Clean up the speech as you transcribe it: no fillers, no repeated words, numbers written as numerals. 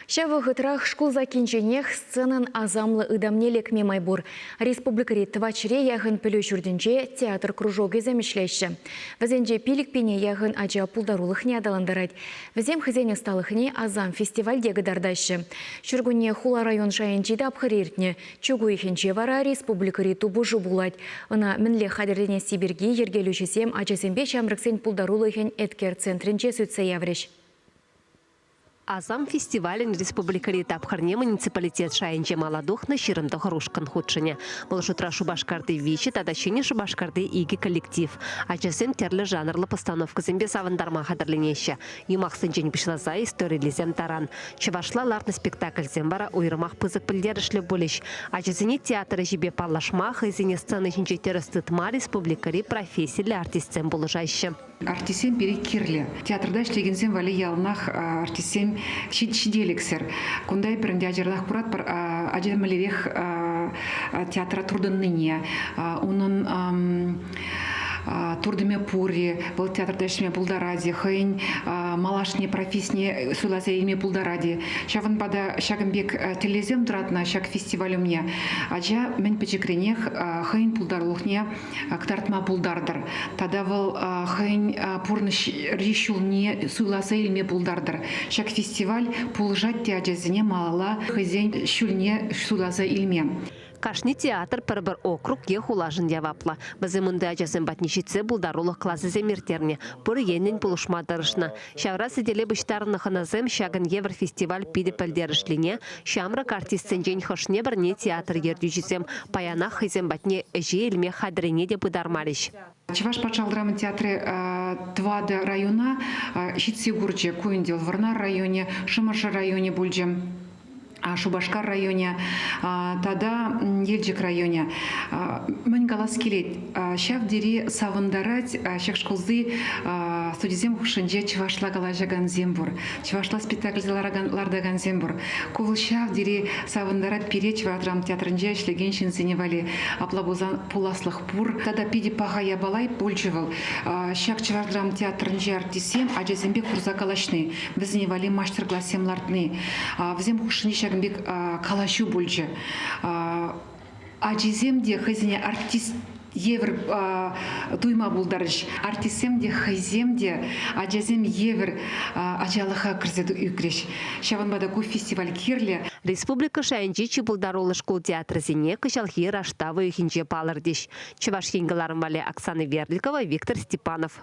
Ҫав вӑхӑтрах шкул саккинченех сценӑн асамлӑ ытамне лекме май пур. Республикӑри тӑватҫӗре яхӑн пӗлӳ ҫуртӗнче театр кружокӗсем ӗҫлеҫҫӗ. Вӗсенче 5000 яхӑн ача пултарулӑхне аталантарать. Вӗсем хӑйсен ӑсталӑхне Асам фестивальте кӑтартаҫҫӗ. Ҫуркунне хула-район шайӗнчи тапхӑр иртнӗ. Чӳк уйӑхӗнче вара республикӑри тупӑшу пулать. Ӑна мӗнле хатӗрленесси пирки йӗркелӳҫӗсем ачасемпе ҫамрӑксен пултарулӑхӗн Эткер центрӗнче сӳтсе яврӗҫ. Асам фестивалӗн республикӑри тапхӑрне муниципалитет шайӗнче мала тухнӑ 29 ушкӑн хутшӑнӗ. Вӑл шутра Шупашкарти виҫӗ тата Ҫӗнӗ Шупашкарти икӗ коллектив. Ачасем тӗрлӗ жанрлӑ постановкӑсемпе савӑнтарма хатӗрленеҫҫӗ. Юмахсенчен пуҫласа историллисем таран. Чӑвашла лартнӑ спектакльсем вара уйрӑмах пысӑк пӗлтерӗшлӗ пулӗҫ. Ачасене театр ӗҫӗпе паллашма, хӑйсене сцена ҫинче тӗрӗс тытма республикӑри профессиллӗ артистсем пулӑшаҫҫӗ. Артистсем пире кирлӗ. Театрта ӗҫлекенсем валли яланах артистсем ҫителӗксӗр. Кунта эпир ӗнтӗ ачаранах куратпӑр, ача мӗнлерех театра туртӑннине, унӑн туртӑмӗ пур-и, вӑл театрта ӗҫлеме пултарать-и, хӑйӗн малашне профессине суйласа илме пултарать-и. Ҫавӑнпа та ҫакӑн пек тӗллевсем тӑратнӑ ҫак фестиваль умне. Ача мӗн пӗчӗкренех хӑйӗн пултарулӑхне кӑтартма пултартӑр тата вӑл хӑйӗн пурнӑҫри ҫулне суйласа илме пултартӑр. Ҫак фестиваль пулӑшать те ачасене малалла хӑйсен ҫулне суйласа илме. Кашни театр пӗр-пӗр округ е хулашӑн яваплӑ. Вӗсем унти ачасем патне ҫитсе пултарулӑх класӗсем ирттернӗ, пур енлӗн пулӑшма тӑрӑшнӑ. Ҫавра сӗтеле пуҫтарӑннӑ хӑнасем ҫакӑн евӗр фестиваль питӗ пӗлтерӗшлине, ҫамрӑк артистсенчен хӑшне-пӗрне театр ертӳҫисем паянах хӑйсем патне ӗҫе илме хатӗррине те пытармарӗҫ. Чӑваш патшалӑх драма театрӗ тӑватӑ района ҫитсе курчӗ. Ку ӗнтӗ Вӑрнар районӗ, Шӑмӑршӑ районӗ пулчӗ. Шупашкар районӗ тата Елчӗк районӗ. Мӗн калас килет, ҫав тери савӑнтарать ҫак шкулти студисем хушшинче чӑвашла калаҫакансем пур, чӑвашла спектакльсем лартакансем пур. Ку вӑл ҫав тери савӑнтарать пире Чӑваш драмтеатрӗнче ӗҫлекен ҫынсене валли. Апла пулсан пуласлӑх пур. Тата питӗ паха япала пулчӗ вӑл. Ҫак Чӑваш драмтеатрӗнче артистсем ачасемпе курса калаҫни, вӗсене валли маҫтӑр-классем лартни. Вӗсем хушшинче ҫакӑн пек калаҫу пулчӗ. Ачисем те хӑйсене артист евӗр туйма пултарӗҫ. Артистсем те хӑйсем те ачасем евӗр ачалӑха кӗрсе ӳкрӗҫ. Ҫавӑнпа та ку фестиваль кирлӗ. Республика шайӗнчи чи пултаруллӑ шкул театрӗсене кӑҫалхи раштав уйӑхӗнче палӑртӗҫ. Чӑваш Ен кӑларӑм валли Оксана Верликова, Виктор Степанов.